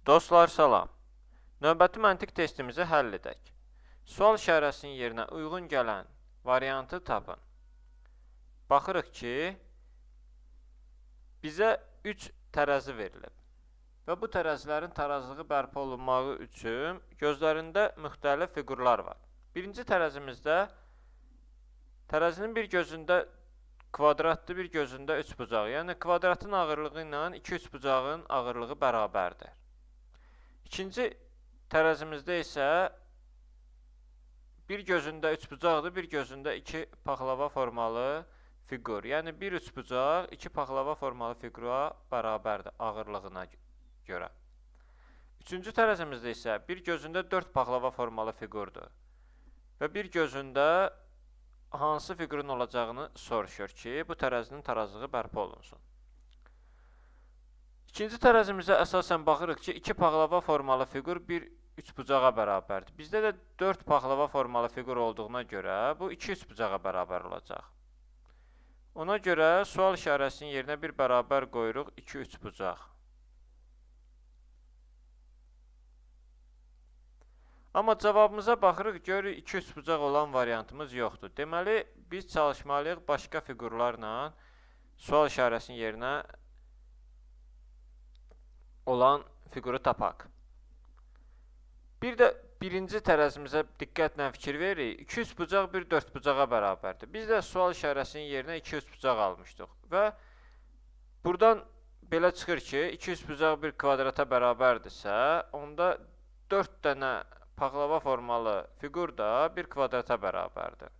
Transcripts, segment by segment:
Dostlar, salam. Növbəti məntiq testimizi həll edək. Sual işarəsinin yerinə uyğun gələn variantı tapın. Baxırıq ki, bizə 3 tərəzi verilib və bu tərəzilərin tarazlığı bərpa olunmağı üçün gözlərində müxtəlif fiqurlar var. Birinci tərəzimizdə tərəzinin bir gözündə kvadratdır, bir gözündə üçbucaq. Yəni kvadratın ağırlığı ilə iki üçbucağın ağırlığı bərabərdir. İkinci tərəzimizdə isə bir gözündə üçbucaqdır, bir gözündə iki paxlava formalı fiqur. Yəni bir üçbucaq iki paxlava formalı fiqura bərabərdir ağırlığına görə. Üçüncü tərəzimizdə isə bir gözündə 4 paxlava formalı fiqurdur və bir gözündə hansı fiqurun olacağını soruşur ki, bu tərəzinin tarazlığı bərpa olunsun. İkinci tərəzimizə əsasən baxırıq ki, 2 paxlava formalı fiqur bir üçbucağa bərabərdir. Bizdə də 4 paxlava formalı fiqur olduğuna görə bu 2 üçbucağa bərabər olacaq. Ona görə sual işarəsinin yerinə bir bərabər qoyuruq 2 üçbucaq. Amma cavabımıza baxırıq, görürük 2 üçbucaq olan variantımız yoxdur. Deməli, biz çalışmalıyıq başqa fiqurlarla sual işarəsinin yerinə olan fiquru tapaq. Bir də birinci tərəzimizə diqqətlə fikir veririk. 2 üçbucaq bir dördbucağa bərabərdir. Biz də sual işarəsinin yerinə 2 üçbucaq almışdıq və buradan belə çıxır ki, 2 üçbucaq bir kvadrata bərabərdirsə, onda 4 dənə paxlava formalı fiqur da bir kvadrata bərabərdir.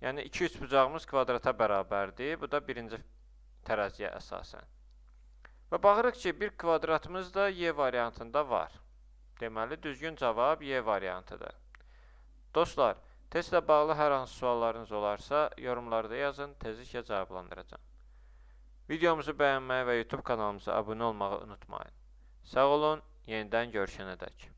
Yəni 2 üçbucağımız kvadrata bərabərdir. Bu da birinci tərəziyə əsasən. Və baxırıq ki, bir kvadratımız da Y variantında var. Deməli, düzgün cavab Y variantıdır. Dostlar, testlə bağlı hər hansı suallarınız olarsa, yorumlarda yazın, tezliklə cavablandıracağam. Videomuzu bəyənməyi və YouTube kanalımıza abunə olmağı unutmayın. Sağ olun, yenidən görüşənə dək.